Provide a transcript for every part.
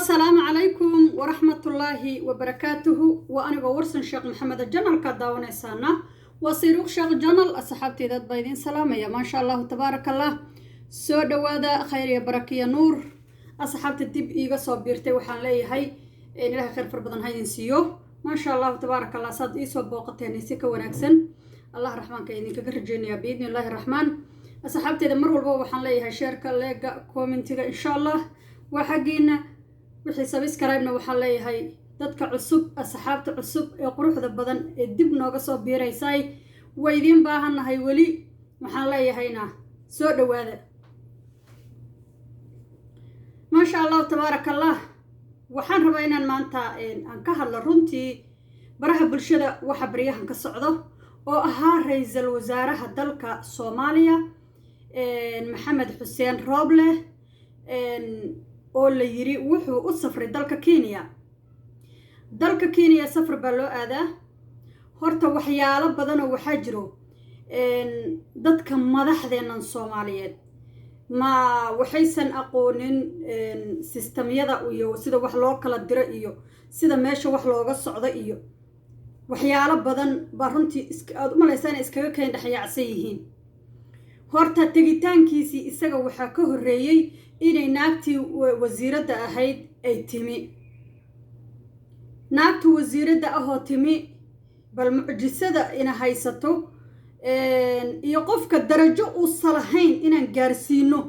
Asalaamu calaykum waraxmatullaahi wabarakaatuhu. Waa anigoo Warsan Sheekh Maxamed, channelka daawanaysaana waa Sayruuq Sheekh Channel. Asxaabteydaad baa idiin salaamaya. Maasha Allahu, tabaaraka Allah. Soo dhawaada, khayr iyo barakiya nuur. Asxaabta dib iiga soo biirtay waxaan leeyahay Ilahay khayr far badan ha idin siiyo. Maasha Allahu, tabaaraka Allah. Saad iisoo booqateen si ka wanaagsan Allah Raxmaanka idinkaga rajeynayaa, biidni Illaahi Raxmaan. Asxaabteeda mar walba waxaan leeyahay shareka, likega, commentiga insha Allah waa xaggiina. Wixii subscribe-na waxaan leeyahay dadka cusub, asxaabta cusub ee quruxda badan ee dib nooga soo biiraysay, waa idiin baahannahay weli. Waxaan leeyahayna soo dhawaada. Maasha Allahu, tabaaraka Allah. Waxaan rabaa inaan maanta aan ka hadlo runtii baraha bulshada waxa baryahan ka socdo oo ahaa Ra-iisul Wasaaraha dalka Soomaaliya, Maxamed Xuseen Rooble, oo la yiri wuxuu u safray dalka Kenya. Dalka Kenya safar baa loo aadaa. Horta waxyaalo badanoo waxaa jiro dadka madaxdeennan Soomaaliyeed ma waxaysan aqoonin sistamyada iyo sida wax loo kala diro iyo sida meesha wax looga socdo iyo waxyaalo badan baa runtii aada u malaysaa inay iskaga keen dhexyaacsan yihiin. Horta tegitaankiisii isaga waxaa ka horreeyey inay naagtii wasiiradda ahayd ay timi. Naagta wasiiradda ahoo timi, bal mucjisada ina haysato iyo qofka darajo uusa lahayn inaan gaarsiino,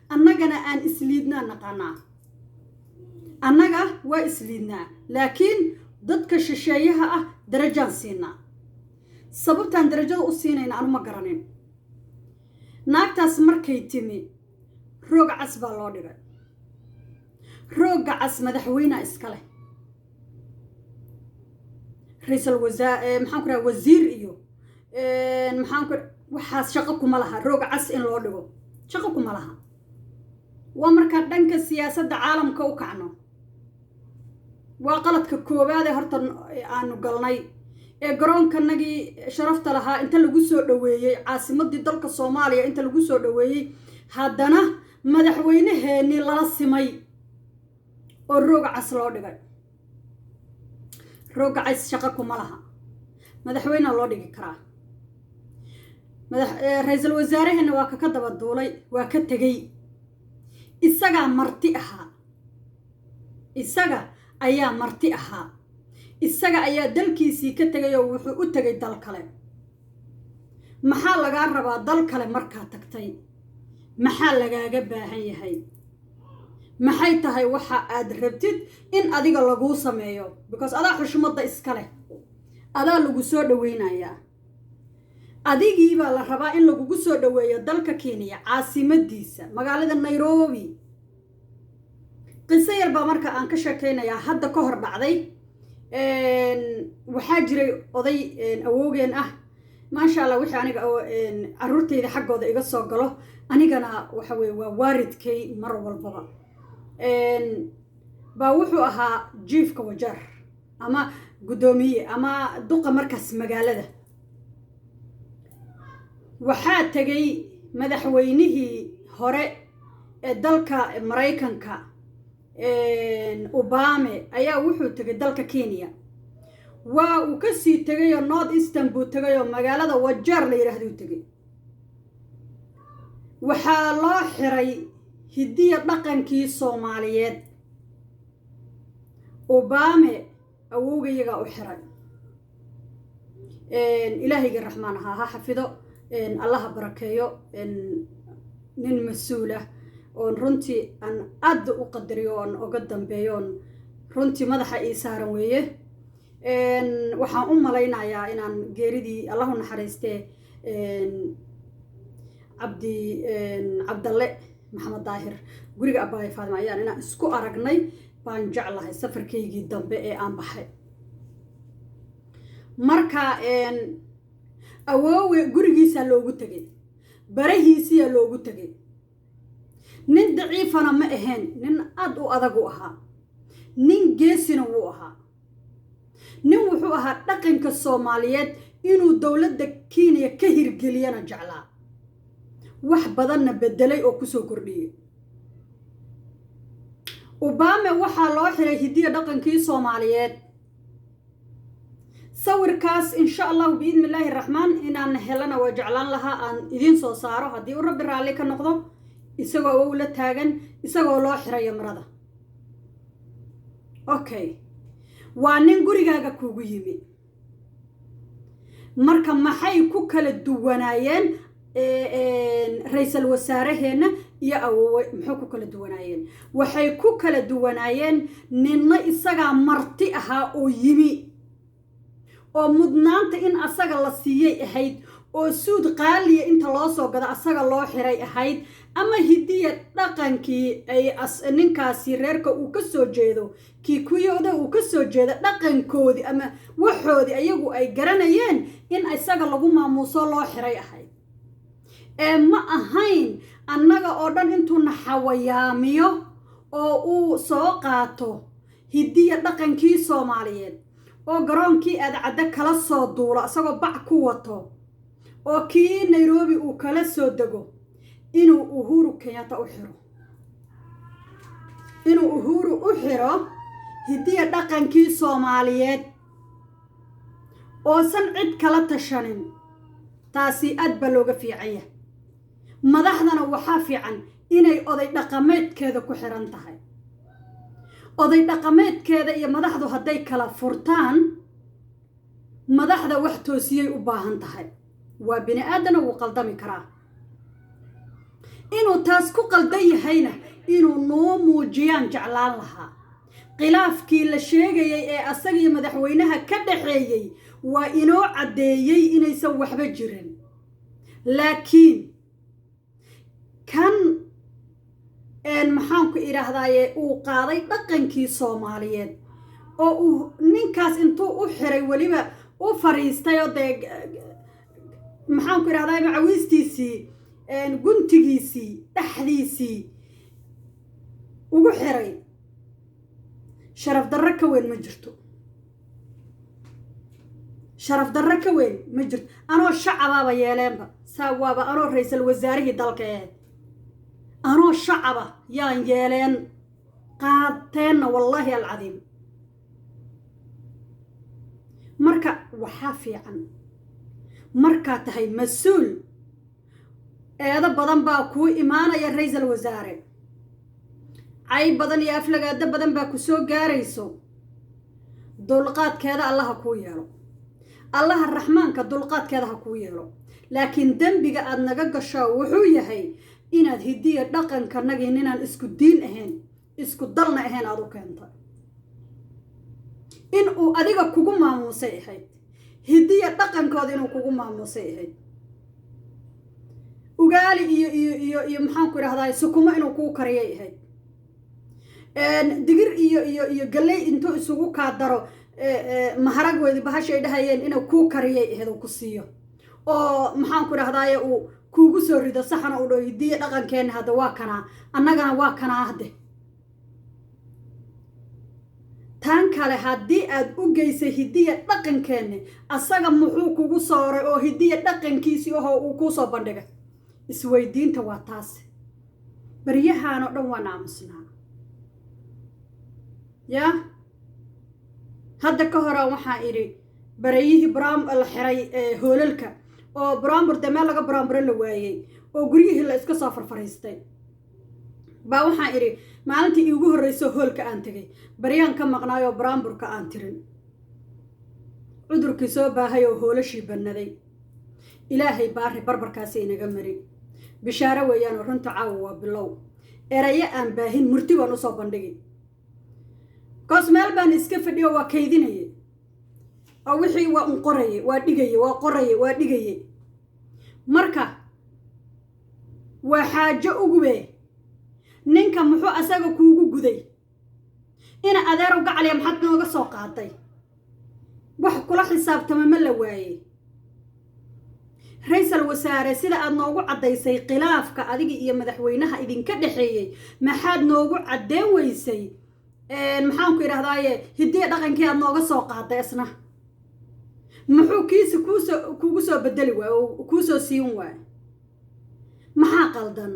annagana aan isliidnaa naqaanaa. Annaga waa isliidnaa, laakiin dadka shisheeyaha ah darajaan siinaa. Sababtaan darajada u siinayna anu ma garanin. Naagtaas markay timi, roog cas baa loo dhigay. Roogga cas madaxweynea iska leh, ra-iisul wasaa maxaan ku raha, wasiir iyo maxaan ku waxaas shaqo kuma laha. Roog cas in loo dhigo shaqo kuma laha. Waa markaa dhanka siyaasadda caalamka u kacno, waa qaladka koowaadee horta aanu galnay ee garoonkanagii sharafta lahaa inta lagu soo dhaweeyey, caasimadii dalka Soomaaliya inta lagu soo dhaweeyey, haddana madaxweyneheenii lala simay oo rooga cas loo dhigay. Roogga cas shaqo kuma laha, madaxweynea loo dhigi karaa. Ra-iisul wasaaraheenna waa kaka daba duulay, waa ka tegey. Isagaa marti ahaa, isaga ayaa marti ahaa, isaga ayaa dalkiisii ka tegay oo wuxuu u tegay dal kale. Maxaa lagaa rabaa dal kale markaa tagtay? Maxaa lagaaga baahan yahay? Maxay tahay waxa aad rabtid in adiga laguu sameeyo? Because adaa xushmadda iska leh, adaa lagu soo dhaweynayaa. Adigiibaa la rabaa in lagugu soo dhaweeyo dalka Kenya, caasimadiisa magaalada Nairobi. Qiso yar baa marka aan ka sheekaynayaa hadda ka hor dhacday. Waxaa jiray oday awowgeen ah, maasha Allah. Wixii aniga caruurtayda xaggooda iga soo galo, anigana waxa weye waa waaridkay mar walbaba. Baa wuxuu ahaa jiifka Wajeer ama guddoomiye ama duqa markaas magaalada. Waxaa tegay madaxweynihii hore ee dalka Maraykanka, Obame, ayaa wuxuu tegay dalka Kenya. Waa uu kasii tegayoo North Eastern buu tegay oo magaalada Wajeer la yidhaahduu tegay. Waxaa loo xiray hidiya dhaqankii Soomaaliyeed. Obame awowgayagaa u xiray. Ilaahayga Raxmaan ahaa ha xafido, Allaha barakeeyo. Nin mas-uul ah oon runtii aan aad u qadariyo oon oga dambeeyo oon runtii madaxa ii saaran weeye. Waxaan u malaynayaa inaan geeridii, Allahu naxariistee, Cabdi Cabdalle Maxamed Daahir, guriga Abaayo Faadima ayaan inaan isku aragnay baan jeclahay safarkaygii dambe ee aan baxay. Marka awoowe gurigiisaa loogu tegay, barahiisiyaa loogu tegay. Nin daciifana ma ahayn, nin aad u adag u ahaa, nin geesina wuu ahaa. Nin wuxuu ahaa dhaqanka Soomaaliyeed inuu dowladda Kenya ka hirgeliyana jeclaa, wax badanna bedelay oo kusoo kordhiyey. Obama waxaa loo xiray hidiya dhaqankii Soomaaliyeed. Sawirkaas, insha Allahu biidni Illaahi Raxmaan, inaan helana waa jeclaan lahaa, aan idiin soo saaro haddii uu Rabbi raalli ka noqdo, isagoo awow la taagan, isagoo loo xirayo marada. Okay, waa nin gurigaaga kuugu yimi. Marka maxay ku kala duwanaayeen ra-iisul wasaaraheenna iyo awowe? Muxuu ku kala duwanaayeen? Waxay ku kala duwanaayeen, ninna isagaa marti ahaa oo yimi, oo mudnaanta in asaga la siiyey ahayd, oo suud qaaliya inta loo soo gado asaga loo xiray ahayd, ama hidiya dhaqankii ay ninkaasi reerka uu ka soo jeedo, Kikuyooda uu ka soo jeedo, dhaqankoodii ama waxoodii ayagu ay garanayeen in isaga lagu maamuuso loo xiray ahayd. Ee ma ahayn annaga oo dhan intuu na xawayaamiyo oo uu soo qaato hidiya dhaqankii Soomaaliyeed oo garoonkii Aadcaddo kala soo duulo isagoo bac ku wato, oo kii Nairobi uu kala soo dego, inuu Uhuru Kenyatta u xiro, inuu Uhuru u xiro hidiya dhaqankii Soomaaliyeed oosan cid kala tashanin. Taasi aad baa looga fiican yahay. Madaxdana waxaa fiican inay oday dhaqameedkeeda ku xiran tahay. Oday dhaqameedkeeda iyo madaxdu hadday kala furtaan, madaxda wax toosiyay u baahan tahay. Waa bini aadana, wuu qaldami karaa. Inuu taas ku qaldan yahayna inuu noo muujiyaan jeclaan lahaa. Khilaafkii la sheegayay ee asagiyo madaxweynaha ka dhaxeeyey waa inoo caddeeyey inaysan waxba jirin. Laakiin kan, maxaanku idhaahdaaye, uu qaaday dhaqankii Soomaaliyeed oo uu ninkaas intuu u xiray, weliba u fariistay, oo dee, maxaanku idhahdaye, macawiistiisii guntigiisii dhexdiisii ugu xiray, sharaf darro ka weyn ma jirto. Sharaf darro ka weyn ma jirto. Anoo shacabaaba yeeleenba saa, waaba anoo ra-iisul wasaarihii dalka ee anoo shacaba yaan yeeleen qaateenna, wallaahi alcadiim. Marka waxaa fiican markaa tahay mas-uul, eedo badan baa kuu imaanaya, ra-iisul wasaare, cayb badan iyo aflagaado badan baa ku soo gaarayso. Dulqaadkeeda Allaha kuu yeelo, Allaha Raxmaanka dulqaadkeeda ha kuu yeelo. Laakiin dembiga aada naga gashaa wuxuu yahay inaad hidiya dhaqankanagii ninaan isku diin ahayn, isku dalna ahayn aada u keenta. In uu adiga kugu maamuusay ahayd, hidiya dhaqankooda inuu kugu maamuusay ahayd, ugaali iyo maxaanku idhahdaa, sukumo inuu kuu kariyay ahayd, digir iyo galley intuu isugu kaa daro, maharag weydi bahasha ay dhahayeen, inuu kuu kariyay ahayd, uu ku siiyo, oo, maxaanku idhahdaaye, uu kuugu soo rido saxana, uu dhaho: "Hidiya dhaqankeenna hadda waa kanaa, annagana waa kanaa." Hadde tan kale, haddii aad u geysay hidiya dhaqankeenni, asaga muxuu kugu sooray oo hidiya dhaqankiisii ahoo uu kuu soo bandhigay? Isweydiinta waa taas. Baryahaan oo dhan waan aamusnaa. Yaa hadda ka horaa waxaa idhi barayihii bram la xiray hoolalka oo brambur dee meel laga bramburo la waayey oo guryihii la iska soo farfariistay baa waxaan idhi maalintii iigu horreyso hoolka aan tegay, baryaan ka maqnaayoo bramburka aan tirin, cudurkii soo baahay oo hoolashii bannaday. Ilaahay baari barbarkaasi inaga mari. Bishaaro weeyaanoo runta caawa waa bilow. Erayo aan baahin murti baan usoo bandhigi koos. Meel baan iska fadhiyo, waa kaydinaye oo wixii waa un qoraye, waa dhigaye, waa qoraye, waa dhigaye. Marka waa xaajo ugube. Ninka muxuu asaga kuugu guday? Ina adeerow gacaliya, maxaad nooga soo qaaday? Wax kula xisaabtama ma la waayey? Ra-iisal wasaare, sida aad noogu caddaysay khilaafka adiga iyo madaxweynaha idinka dhexeeyey, maxaad noogu caddeen weysay, maxaanku idhahdaaye, hidiya dhaqankii aad nooga soo qaaday? Isna muxuu kiisi kuusoo kugu soo bedeli waay oo kuusoo siin waay? Maxaa qaldan?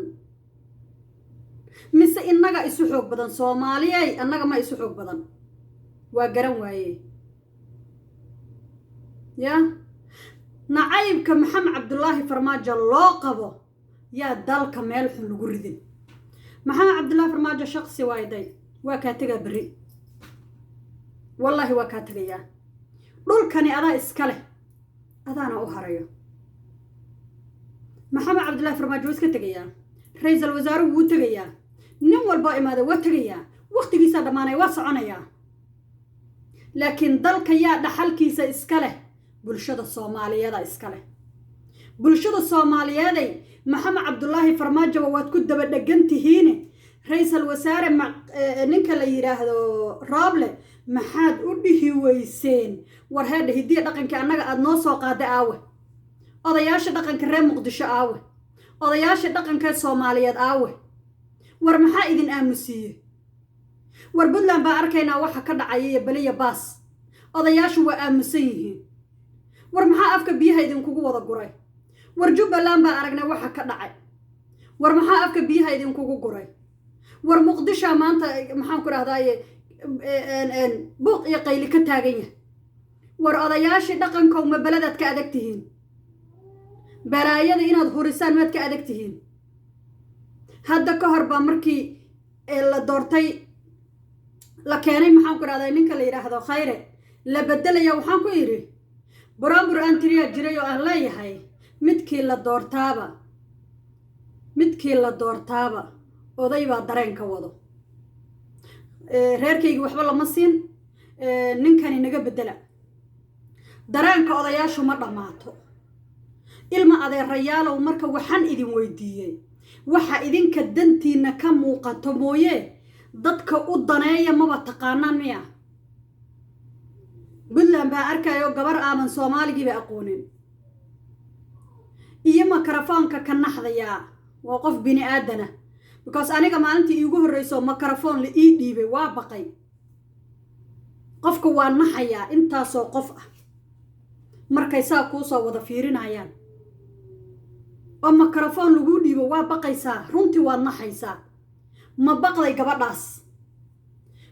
Mise innaga isu xoog badan? Soomaaliyey, annaga ma isu xoog badan? Waa garan waaye. Ya nacaybka Maxamed Cabdulaahi Farmaajo loo qabo yaa dalka meel xun lagu ridin. Maxamed Cabdullaahi Farmaajo shaqsi waayday, waa kaa tegaa berri, wallaahi waa kaa tegayaa. Dhulkani adaa iska leh, adaana u harayo. Maxamed Cabdullaahi Farmaajo waa iska tegayaa, ra-iisul wasaaruhu wuu tegayaa, nin walboo imaada waa tegayaa, wakhtigiisaa dhammaanaya, waa soconayaa. Laakiin dalka yaa dhaxalkiisa iska leh? Bulshada Soomaaliyeeda iska leh. Bulshada Soomaaliyeeday, Maxamed Cabdulaahi Farmaajoba waad ku daba dhegan tihiine, ra-iisul wasaare ninka la yidhaahdo Rooble maxaad u dhihi weyseen? War heedha, hidiya dhaqanka annaga aada noo soo qaada aawe? Odayaasha dhaqanka reer Muqdisho aawe? Odayaasha dhaqanka Soomaaliyeed aawe? War maxaa idin aamusiiye? War Puntland baa arkaynaa waxa ka dhacaya iyo beliya baas, odayaashu waa aamusan yihiin. War maxaa afka biyaha idinkugu wada guray? War Jubbaland baa aragnay waxa ka dhacay. War maxaa afka biyaha idinkugu guray? War Muqdishoa maanta, maxaan ku dhahdaye, buuq iyo qayli ka taagan yahay. War odayaashii dhaqankow, ma beladaad ka adag tihiin? Balaayada inaad hurisaan maad ka adag tihiin? Hadda ka hor baa markii la doortay la keenay, maxaan ku dhahday, ninka la yidhaahdo Khayre la bedelaya, waxaan ku yidhi buraanbur aan tiriyaa jiray oo aan leeyahay: midkii la doortaaba, midkii la doortaaba oday baa dareen ka wado, reerkaygii waxba lama siin, ninkani naga bedela. Dareenka odayaashu ma dhammaato. Ilma adeerayaalow, marka waxaan idin weydiiyey, waxa idinka dantiina ka muuqato mooye dadka u daneeya maba taqaanaan miya? Puntland baa arkayo gabar aaman Soomaaligiiba aqoonin iyo makarafoonka ka naxdayaa. Waa qof bini aadana, because aniga maalintii iigu horreyso makarafoon la ii dhiibay waa baqay. Qofka waa naxayaa intaasoo qof ah markay saa kuusoo wada fiirinayaan oo makarafoon laguu dhiibo, waa baqaysaa, runtii waad naxaysaa. Ma baqday gabadhaas,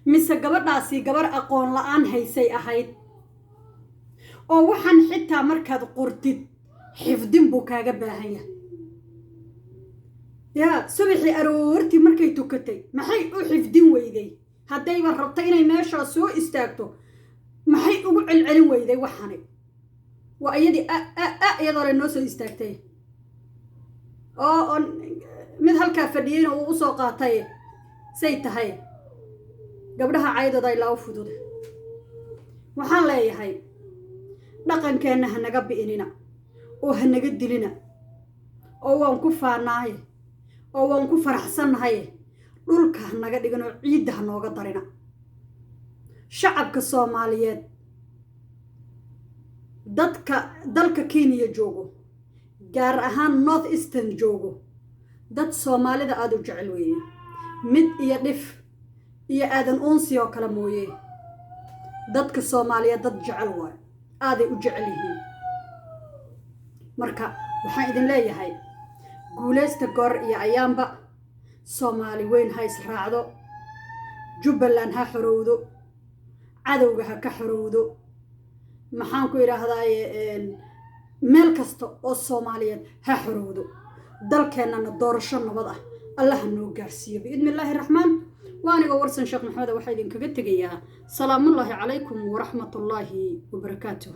mise gabadhaasi gabar aqoon la-aan haysay ahayd? Oo waxaan xitaa markaad qortid xifdin buu kaaga baahan yahay. Yaa subaxii aroortii markay tukatay maxay u xifdin weyday? Haddayba rabta inay meeshaa soo istaagto, maxay ugu celcelin weyday? Waxani waa iyadii a a a iyadoo le noo soo istaagtay oo mid halkaa fadhiyeyna uu usoo qaatay. Say tahay gabdhaha caydooda ilaa u fudud. Waxaan leeyahay, dhaqankeenna ha naga bi'inina oo ha naga dilina, oo waan ku faanaaye oo waan ku faraxsannahay. Dhulka ha naga dhigin oo ciidda ha nooga darina. Shacabka Soomaaliyeed, dadka dalka Kenya joogo, gaar ahaan North Eastern joogo, dad Soomaalida aada u jecel weeye, mid iyo dhif iyo aadan uunsi oo kale mooye. Dadka Soomaaliyeed dad jecel waayo, aaday u jecel yihiin. Marka waxaan idin leeyahay, guulaysta goor iyo ayaanba. Soomaali weyn ha israacdo, Jubbaland ha xorowdo, cadowga ha ka xorowdo. Maxaan ku idhaahdaaye, meel kasta oo Soomaaliyeed ha xorowdo, dalkeennana doorasho nabad ah Allaha noo gaarsiiyo biidni Illaahi Raxmaan. Waa aniga Warsan Sheekh Maxamed, waxaa idinkaga tegayaa salaamullaahi calaykum waraxmatullaahi wabarakaatuh.